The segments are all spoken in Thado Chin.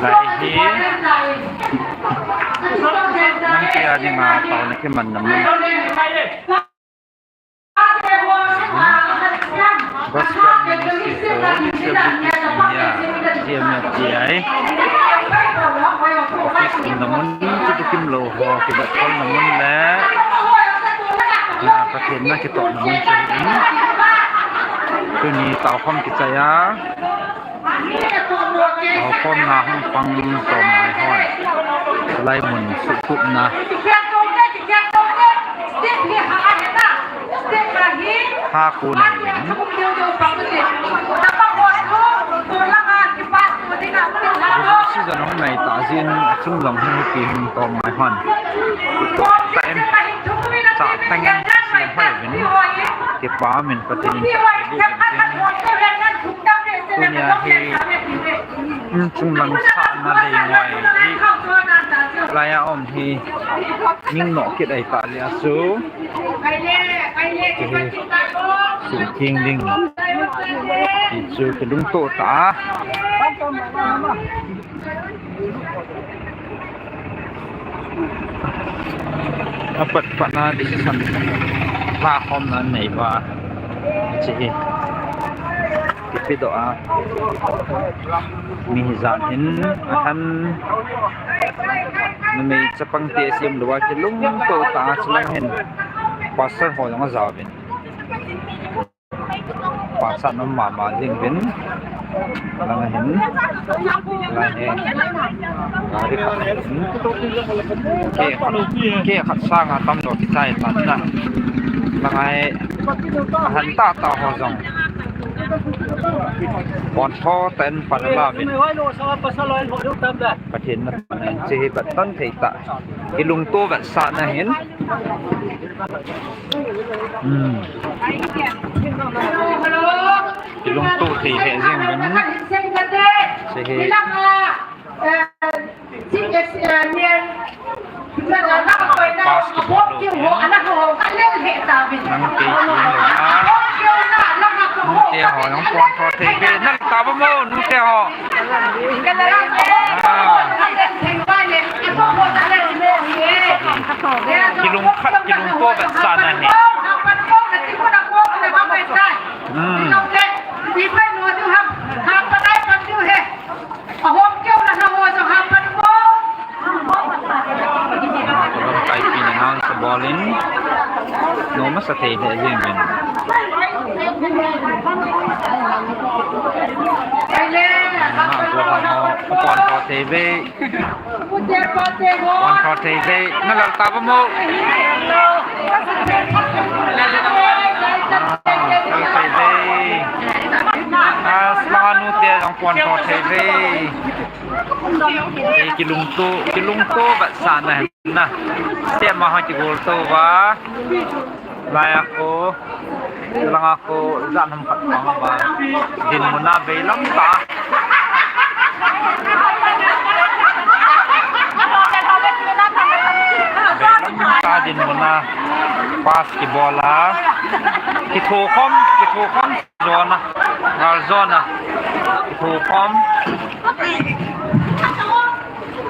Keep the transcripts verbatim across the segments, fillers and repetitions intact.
Lai hi. Nang kia dinga taona kimanna mun. Gospel Ministry for Disabilities India, G M F D I. Office umna mun, chuti kimlou ho, kibat kolna mun le. Na Pathen na kitohna mun chu hin. Tuni taokhom kichai a. Taokhomna hung pang Tomngai hon. Lai mun suhkhupna. Ha kun in. Season hung nai ta jin, achung jong hung pi hung Tomngai hon. Ta em. Sa tang em, si em hoi vin. Kipa min Pathen in. Tunia hi. Chunglang sahna lei ngoi hi. Laiya um hi. Ning noh kit ahi ta le asu. Hi. Suhtheng ding. Hi chu kilungto ta. Apat patna decision. Lakhomna nei ba. Chi hi. Kipedoh a. Mi hijat hin ahan. Numei chapang te siam lou a kilungto ta a, chulang hin. Pastor ho jong ajaovin. Pastor nom mama jing vin. Lang hin. Lang hin. Gari khat hin. Ke khat, ke khat sanga tamjo kichai tan na. Lang ai. Ahan tah tah ho jong. Pontho tah in pan ala vin. Pathen na pan in chi hi bat tan thei ta. Kilungto vetsahna hin. Hmm. Kilungto thei he jing vin. Chi hi. Nute ho jong pontho thei ve, nang taba mo, nute ho. Ah. Kilung khat, kilungto vetsahna hi. Hmm. Ahom keu na na ho jong ha pan ko. Lamkai pi na nang sa bol in. Nom masa thei thei jing vin. Ai le, na ko ha ho, pontho thei ve. Pontho thei ve. Na lal taba mo. Ah, lal thei ve. Ah, sma nute jong pontho thei ve. Ei kilungto, kilungto vetsahna hin na. Te ma ha kigolto va. Laiya ko, langa ko, jat ham khat pang va. Dinmun a veilam ta. Veilam ta dinmun a. Pass kibol a. Kithokhom, kithokhom. Jona, ngal jona. Kithokhom.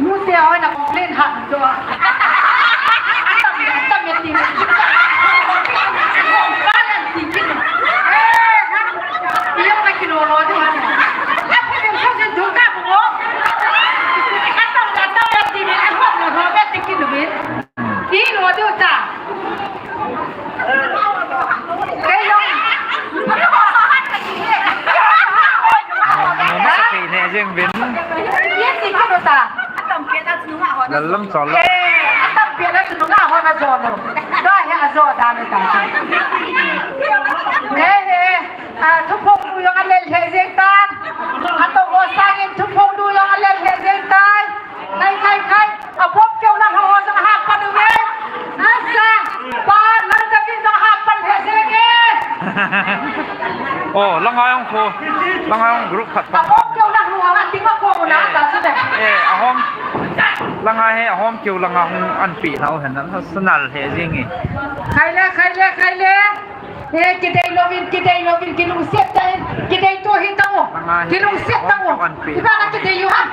Nute hoi na complain ha jo. Atam, atam ya ti. Kalan ti ti. Eh, ha. Iyo ka kilo lo jo ha. Apa yang kau sentuh ka bu? Atam, atam ya ti. Aku nak lo bet ti kilo bet. Ilo diu ta. Kei jong. Nom masa thei ne jeng vin. Ye ti kilo ta. Lallam chol. Eh, atam pia na chunga ho na jo no. Da he a jo da ne ta. Eh, eh. A, thuphong nu jong a lel he jeng tan. A to ho sangin thuphong nu jong a lel he jeng tan. Khai, khai, khai. A bom keu na ho jong ha pan u ve. Asa. Pa, nang ka kin jong ha pan he jeng e. Oh, langa jong ko. Langa jong group khat. A bom keu na ho a ti ma ko na ta chu de. Eh, ahom. Langa he ahom keu langa hung an pi na u hen na sanal he jeng e. Khai le, khai le, khai le. Eh, kidei louvin, kidei louvin, kilungset tah in, kidei to hi tao. Kilungset tao. Iba na kidei u ham.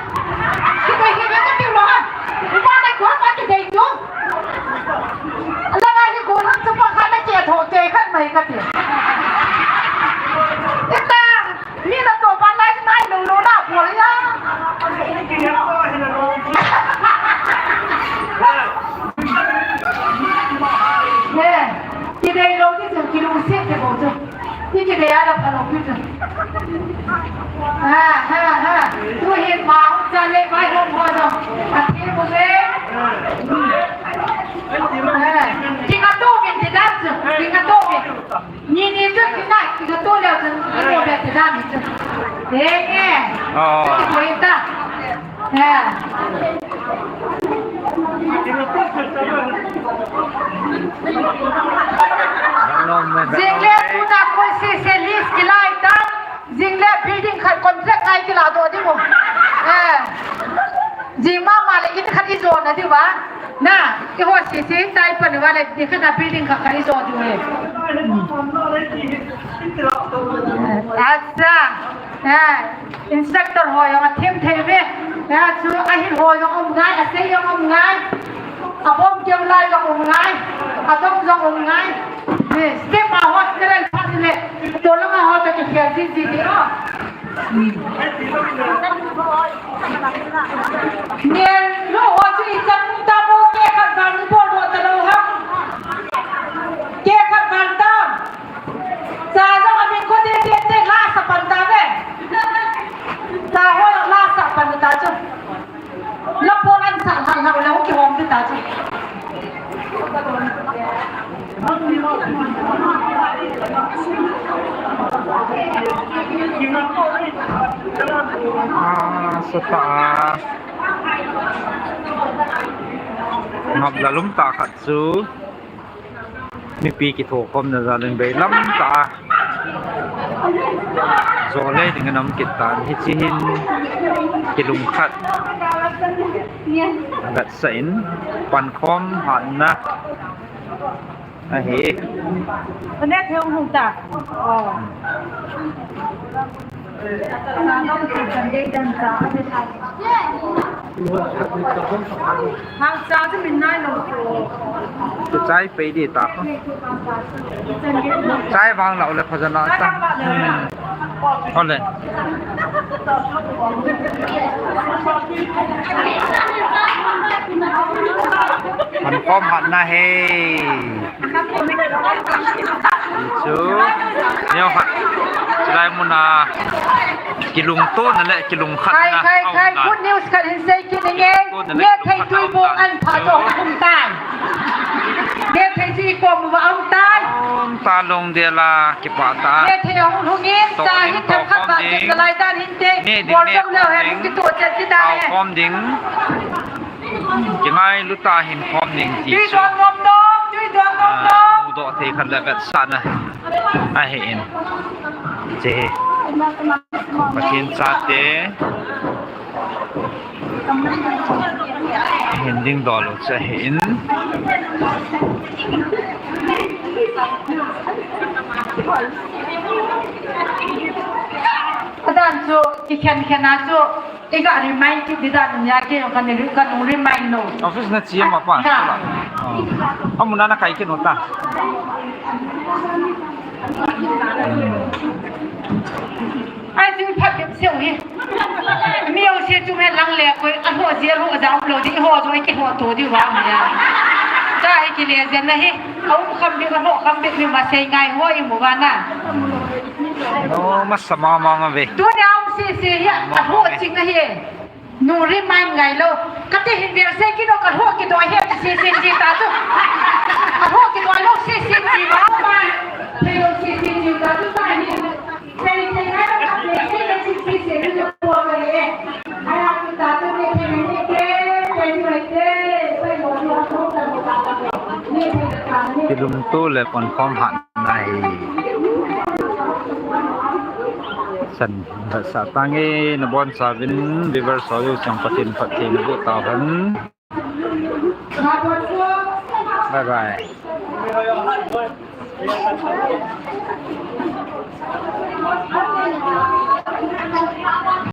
Ha, ha, ha. Tu hin ma hung cha le vai hung ho jong. A thi mu le. Ha. Ti nga to min ti dan chu. Ti nga to min. Ni ni chu ti na, ti nga to le chu. Ni mo be ti dan ni chu. Deng e. Oh. Ti ko ta. Ha. Jing le tu na koi se se list ki lai ta. Jing le building khat contract ngai kila doh ding u. Eh. Jing mama le in khat i jona diu va. Na, i ho sese tai pan va le, di khat na building khat khat i jo diu e. Acha. Eh, instructor ho jong a them thei ve. Eh, chu a hin ho jong um ngai, a sei jong um ngai. A bom keu lai jong um ngai. A dom jong um ngai. Ni, step a hot keren phat le. To langa hot a kikhel ji ji di o. Ni, lo ho chu i chan ta mo ke khat ban bol ho ta lo ha. Ke khat ban ta. Sa jong a min ko te te te la sa pan ta ve. Sa ho la sa pan ta chu. La pon an sa hal hal la ki hom ti ta chu. Ah, sa ta. Ngap la lum ta khat chu. Mipi kithokhomna jal in veilam tah a jo lei ding in um kit tan, hiche hin kilungkhat vetsah in pankhom hatna ahi. Net he hung ta. Oh. Chai pei di ta. Chai vang lau le phajana ta. Hmm. Ole. Pankhom hatna he. Chu. Neo ha. Chulai muna. Kilungtona le kilungkhatna. Khai, khai, khai, good news khat hin sei kit inge. Kilungtona le kilungkhatna. Nethei tui bong an pha jo hung tai. Nethei ji kom va hung tai. Hung ta long de la kipah ta. Nethei hung hung in. Cha hin tham khat ba kit lai tan hin te. Bol jong le hen kitu chet kit ta. Khom ding. Kingailu ta hin khom ding ti chu. Tui don nom nom, tui don nom nom. Mudoh thei khat le vetsahna ahi in. Che. Pathen chate. Hin ding doh lou che ahi in. Adan chu, kikhen khen a chu. Iga remind kit di dan nia, kei jong kana re-, kana remind lou. Office na chi ama pa. Na. Oh. Amuna na kai kit u ta. Ai, tu phat bep seu hi. Mi jouse chu me lang le koi, a ho ji, a ho ja um lou di, ho jo, i kiho to di va nia. Ta hi kile jen na hi. A um kham bep, a ho kham bep, mi ma sei ngai ho i mu va na. Oh, masa mama nga ve. Tunia um sese hi, a ho ching na hi. Nu remind ngai lou. Kati hin vel sei kit u, ka ho kidoi hi, sese ji ta chu. Ka ho kidoi lou, sese ji ma ma. Thei lou, sese ji ta chu ta hi. Sei sei ngai lou, ka sei sei le chi sese ji lou ko le. Ai ha chu ta chu ne thei ne ke, thei ne ke. Sai lou lou ko ta ko ta ko. Ne thei ta ne. Kilungto le pankhom hatna hi. San. Sa tange, nabonchauvin viewers ho jouse Pathen phatthei naboh tauhen. Bye bye.